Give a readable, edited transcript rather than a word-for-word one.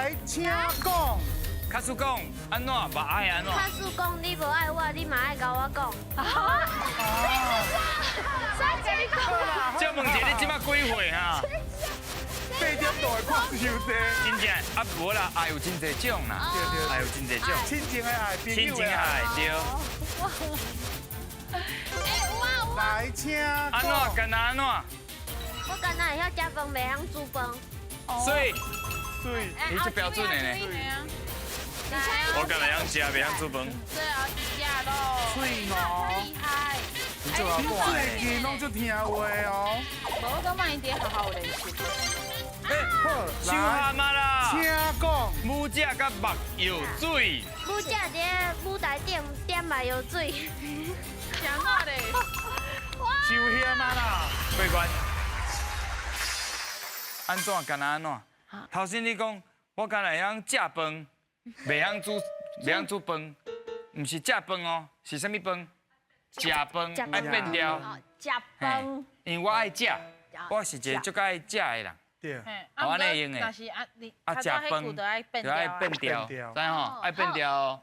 來，請講。假使講按怎目愛按怎？假使講你無愛我，你嘛愛共我講。三姐，你講。借問一下，你這擺幾歲哈？8點多會看傷濟。真正啊，無啦，愛有真濟種啦，愛有真濟種。親情的愛，朋親友的情的愛，對。哎，有啊有啊。來，請按怎？講。干焦按怎？我干焦會曉食飯，袂曉煮飯。所以水。你這標準的呢？我干焦會曉食，袂曉煮飯。對啊，食咯。水哦。厲害。你做阿你最近攏足聽話哦。無，我感覺𪜶佇學校有練習。哎，傷譀啊啦！請講。舞者佮目藥水。舞者佇舞台頂點目藥水。啥啊咧？傷險啊啦！過關。按怎？干焦按怎？頭先你講，我干焦會曉食飯，袂曉煮，袂曉煮飯，毋是食飯哦，是啥物飯？食飯愛變調。食飯。因為我愛食，我是一個足愛食的人。對。好，按呢用的。若是啊，你啊，食飯就愛變就愛變調，知吼？愛變調哦。